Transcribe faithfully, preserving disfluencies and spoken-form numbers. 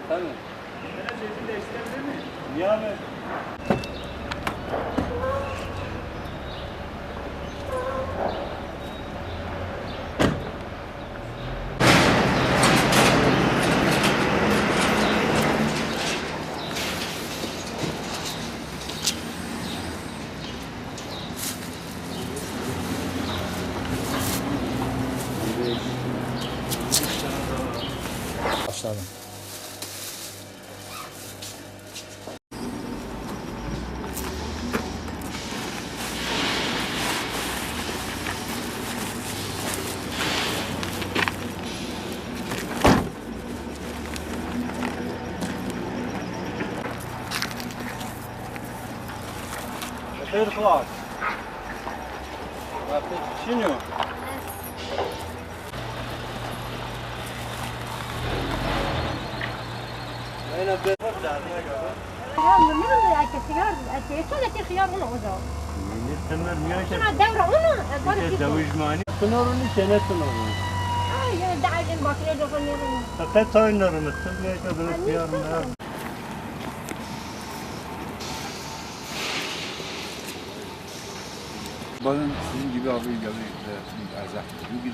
Efendim? Hele ceketi değiştirebilir miyim? Niye abi? Başladım. Xêr xas. Wextê şînî yo. Aynen, ben bak derneğe geldim. Ya, min, min, eke xiyar, eke, eke, eke xiyar ona o da. Millet temel niye Şuna devre ona, e, bana işte ki. Davujmani. Pınar onu, cennet onu. Ay, ya, da aydın bakıyor da falan. Fakat aynı arımı, tüm ne kadar Ay, xiyar ne mı? Bazen sizin gibi abi geldi, e, erzak. Bu bir